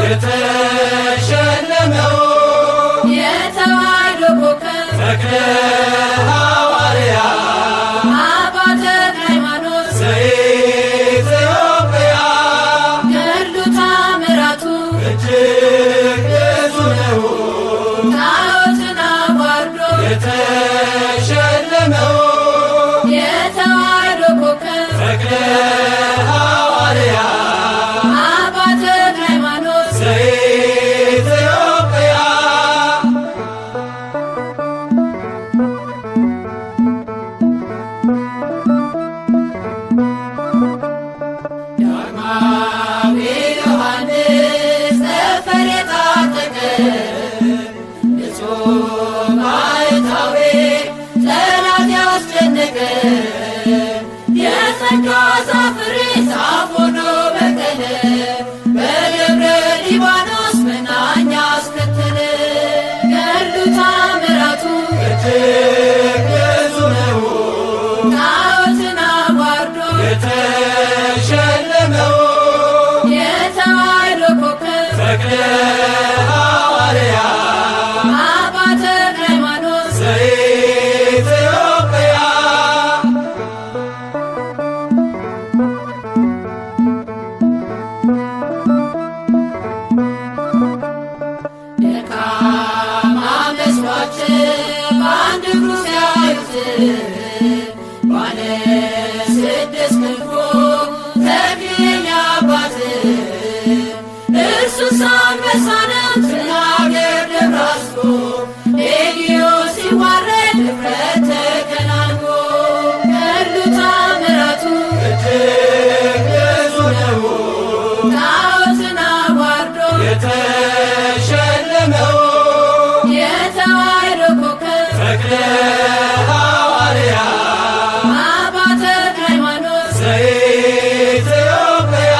የተሸለመው የተዋሕዶ ኮከብ ተክለ ሐዋርያ አባ ተክለ ሃይማኖት ዘኢትዮጵያ ገድሉ ታምራቱ እጅግ ብዙ ነው። ጣዖትን አዋርዶ የተሸለመው የተዋሕዶ ኮከብ ተክለ ሐዋርያ አባ ተክለ ሃይማኖት ዘኢትዮጵያ። ዳግማዊ ዮሐንስ ጠፈር የታጠቀ ንጹሕ ባሕታዊ ጠላት ያስጨነቀ የጸጋ ዛፍ ፍሬ ዛፍ ሆኖ በቀለ በደብረ ሊባኖስ መናኛ አስከተለ። ገድሉ ታምራቱ እጅግ ብዙ ነው። ጣዖትን አዋርዶ የተሸለመው የተዋሕዶ ኮከብ ተክለ ሐዋርያ አባ ተክለ ሃይማኖት ዘኢትዮጵያ። ደካማ መስሏቸው በአንድ እግሩ ሲያዩት ባለ ስድስት ክንፉ ተክሌ አባት እርሱስ አንበሳ ነው ትናገር ደብረ አስቦ ሌጊዮን ሲዋረድ ድፍረት ተከናንቦ ገድሉ ታምራቱ እጅግ ብዙ ነው። ጣዖትን አዋርዶ የተሸለመው የተዋሕዶ ኮከብ ተክለ ሐዋርያ አባ ተክለ ሃይማኖት ዘኢትዮጵያ።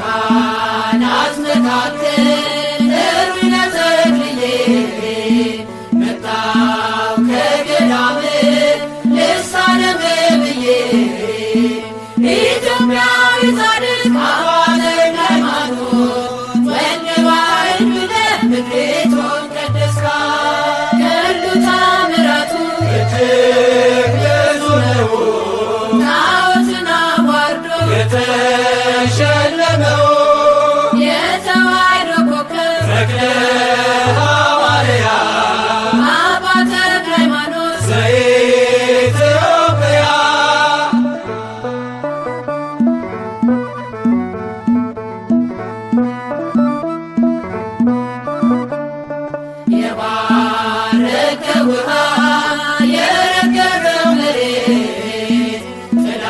ከካህናት መካከል ጥሩኝ ለተክልዬ መጣሁ ከገዳም ልሳለም ብዬ ኢትዮጵያዊ ጻድቅ አባ ተክለ ሃይማኖት ወልደ ባሕር ብለህ ምድሪቱን ቀደስካት። ገድሉ ታምራቱ እጅግ ብዙ ነው። ጣዖትን አዋርዶ የተሸለመው የተዋሕዶ ኮከብ ተክለ ሐዋርያ አባ ተክለ ሃይማኖት ዘኢትዮጵያ። የባረከ ውሃ የረገረው መሬት ጥላ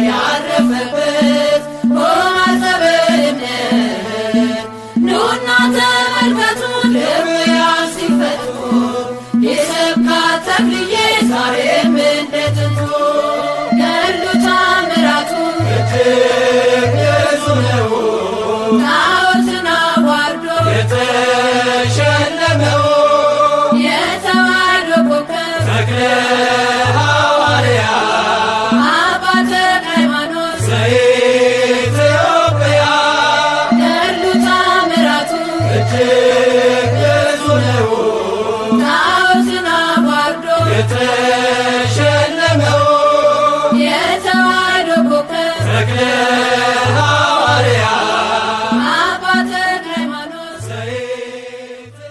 ያረፈበት ሆኗል ጸበል እምነት። ኑና ተመልከቱ ድውያን ሲፈቱ ይሰብካል ተክልዬ ዛሬም እንደ ጥንቱ። ገድሉ ታምራቱ እጅግ ብዙ ነው። ጣዖትን አዋርዶ የተሸለመው የተዋሕዶ ኮከብ ተክለ ሐዋርያ አባ ተክለ ሃይማኖት ዘኢትዮጵያ። ገድሉ ታምራቱ እጅግ ብዙ ነው። ጣዖትን አዋርዶ የተሸለመው የተዋሕዶ ኮከብ ተክለ ሐዋርያ አባ ተክለ ሃይማኖት ዘኢትዮጵያ።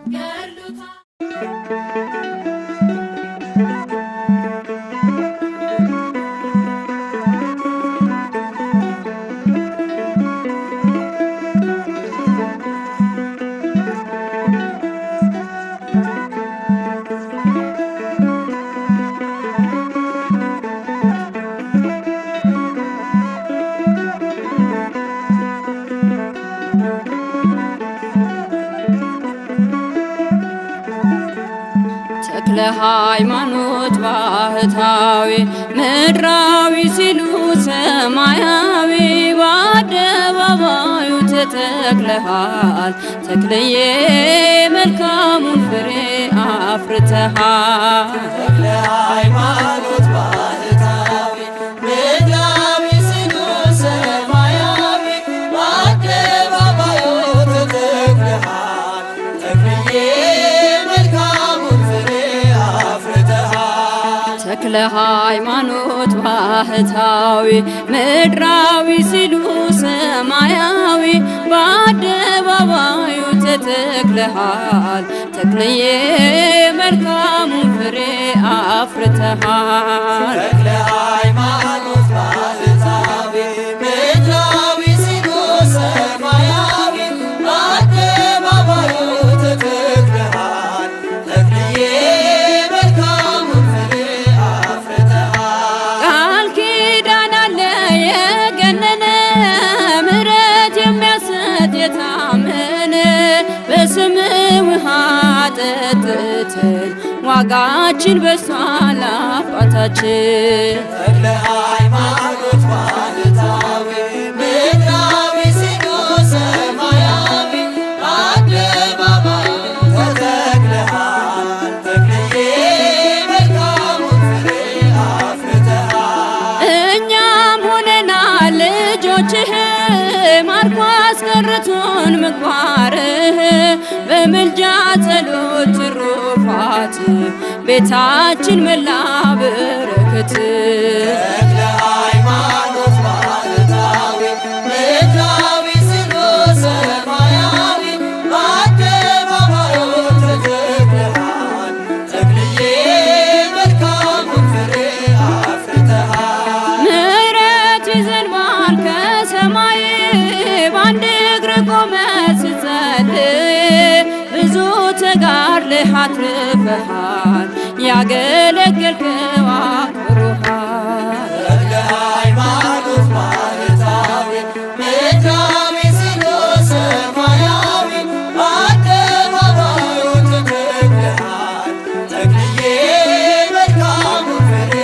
ገድሉ ተክለ ሃይማኖት ባህታዊ ምድራዊ ሲሉ ሰማያዊ በአደባባዩ ተተክለሃል ተክልዬ መልካሙን ፍሬ አፍርተሃል። ተክለ ሃይማኖት ባህታዊ ምድራዊ ሲሉ ሰማያዊ በአደባባዩ ተተክለሃል ተክልዬ መልካሙን ፍሬ አፍርተሃል። ተክለ ሃይማኖት ባህታዊ ምድራዊ ሲሉ ሰማያዊ በአደባባዩ ተተክለሃል ተክልዬ መልካሙን ፍሬ አፍርተሃል። ተክለ ሃይማኖት ባህታዊ ምድራዊ ሲሉ ሰማያዊ በአደባባዩ ተተክለሃል ተክልዬ መልካሙን ፍሬ አፍርተሃል። ቃል ኪዳን አለ የገነነ ምሕረት የሚያሰጥ የታመነ በስም ውሃ ጠጥተን ዋጋችን በዝቷል አባታችን። ተክለ ሃይማኖት ባህታዊ ምድራዊ ሲሉ ሰማያዊ በአደባባዩ ተተክለሃል ተክልዬ መልካሙን ፍሬ አፍርተሃል። እኛም ሆነናል ልጆችህ ማርኮ አስቀርቶን ምግባርህ በምልጃ ጸሎት ትሩፋት ቤታችን መላ በረከት። ተክለ ሃይማኖት ባህታዊ ምድራዊ ሲሉ ሰማያዊ በአደባባዩ ተተክለሃል ተክልዬ መልካሙን ፍሬ አፍርተሃል። ምሕረት ይዘንባል ከሰማይ በአንድ እግር ቆመ ስትጸልይ ብዙ ተጋድለህ አትርፈሃል ያገለገልከው አክብሮሃል። ተክለ ሃይማኖት ባህታዊ ምድራዊ ሲሉ ሰማያዊ በአደባባዩ ተተክለሃል ተክልዬ መልካሙን ፍሬ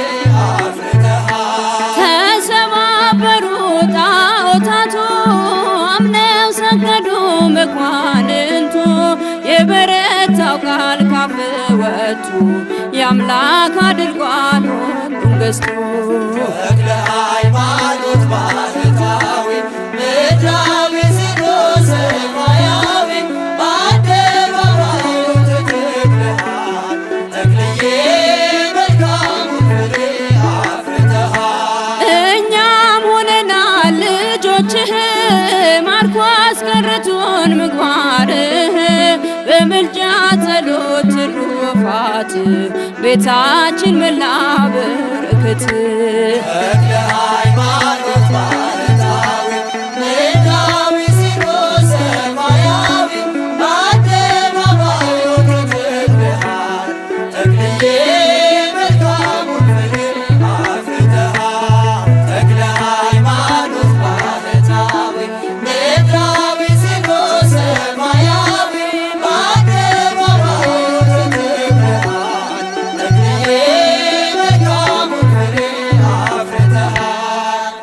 አፍርተሃል። ተሰባበሩ ጣዖታቱ አምነው ሰገዱ መኳንንቱ የበረታው ቃል ካፍ ወጥቶ የአምላክ አድርጓል ሁሉን ገዝቶ። ተክለ ሃይማኖት ባህታዊ ምድራዊ ሲሉ ሰማያዊ በአደባባዩ ተተክለሃል ተክልዬ መልካሙን ፍሬ አፍርተሃል። እኛም ሆነናል ልጆችህ ማርኮ አስቀርቶን ምግባርህ በምልጃ ጸሎት ትሩፋት ቤታችን መላ በረከት። ተክለ ሃይማኖት ባህታዊ ምድራዊ ሲሉ ሰማያዊ በአደባባዩ ተተክለሃል ተክልዬ መልካሙን ፍሬ አፍርተሃል። ተክለ ሃይማኖት ባህታዊ ምድራዊ ሲሉ ሰማያዊ በአደባባዩ ተተክለሃል ተክልዬ መልካሙን ፍሬ አፍርተሃል።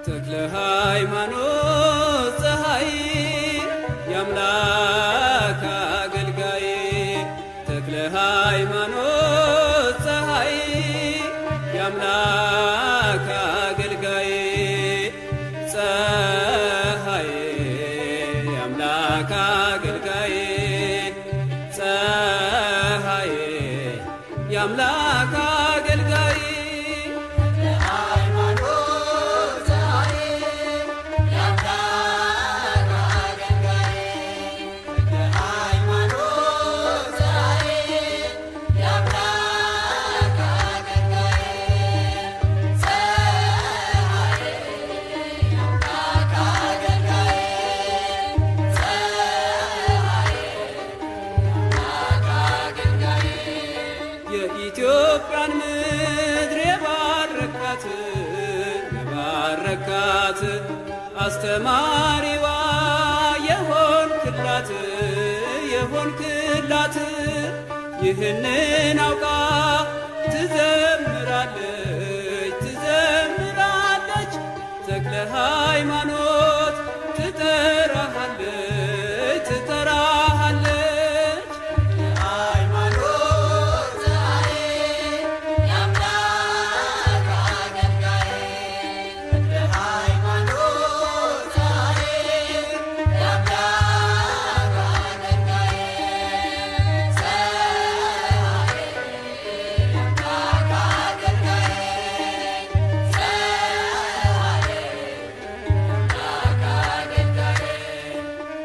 ተክለ ሃይማኖት ፀሐይ የአምላክ አገልጋይ ተክለ ሃይማኖት ፀሐይ የአምላክ አገልጋይ ፀሐይ የአምላክ አገልጋይ ፀሐይ የአምላክ አገልጋይ ሃይማኖት ፀሐይ አስተማሪዋ የሆንክላት የሆንክላት ይህንን አውቃ ትዘምራለች ትዘምራለች ተክለ ሃይማኖት ትጠራሃለች ትጠራሃለች ሃይማኖት ፀሐይ የአምላክ አገልጋይ ተክለ ሃይማኖት ፀሐይ የአምላክ አገልጋይ ፀሐይ የአምላክ አገልጋይ ፀሐይ የአምላክ አገልጋይ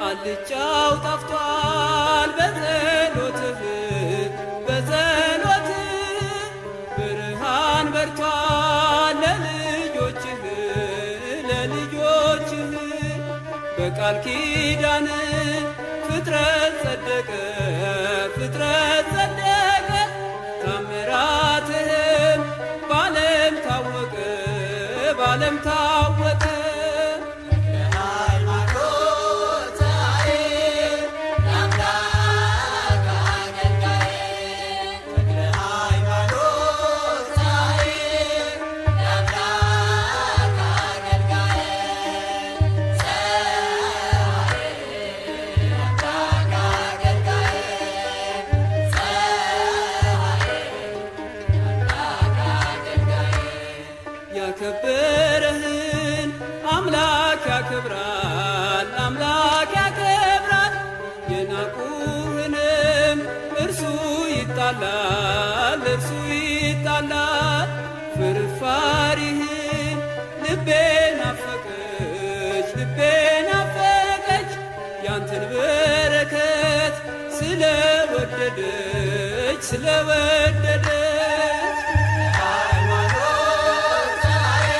አልጫው ጠፍቷል በጸሎትህ በጸሎትህ ብርሃን በርቷል ለልጆችህ ለልጆችህ በቃል ኪዳን ፍጥረት ጸደቀ ፍጥረት ጸደቀ ታምራትህም ባለም ታወቀ ባለም ታወቀ ሃይማኖት ፀሐይ የአምላክ አገልጋይ ተክለ ሃይማኖት ፀሐይ የአምላክ አገልጋይ ፀሐይ የአምላክ አገልጋይ ፀሐይ የአምላክ አገልጋይ ያከበረህን አምላክ ያከብራል አምላክ ያከብራል የናቁህንም እርሱ ይጣላል እርሱ ይጣላል ፍርፋሪህን ልቤ ናፈቀች ልቤ ናፈቀች ያንተን በረከት ስለወደደች ስለወደደች ሃይማኖት ፀሐይ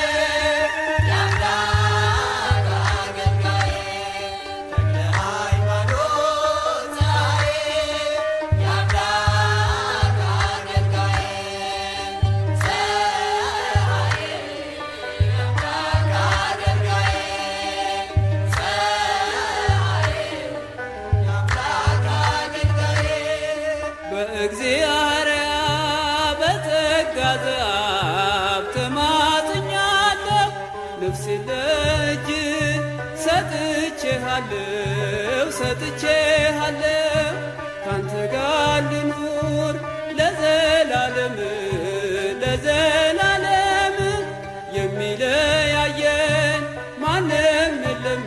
የአምላክ አገልጋይ ተክለ ሃይማኖት ፀሐይ የአምላክ አገልጋይ ፀሐይ የአምላክ አገልጋይ ፀሐይ የአምላክ አገልጋይ በእግዚአብሔር በጸጋ ዘአብ ተማጽኛለሁ ነፍሴን ለእጅህ ሰጥቼሃለሁ ሰጥቼሃለሁ ካንተ ጋር ልኑር ለዘላለም ለዘላለም የሚለያየን ማንም የለም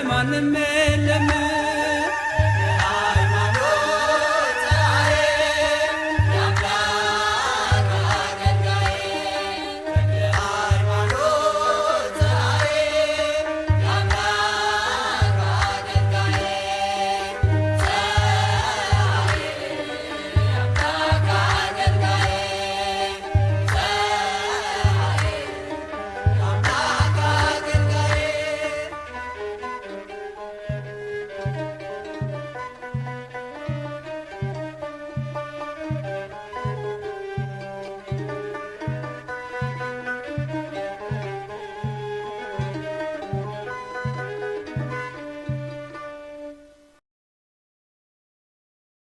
ማንም የለም።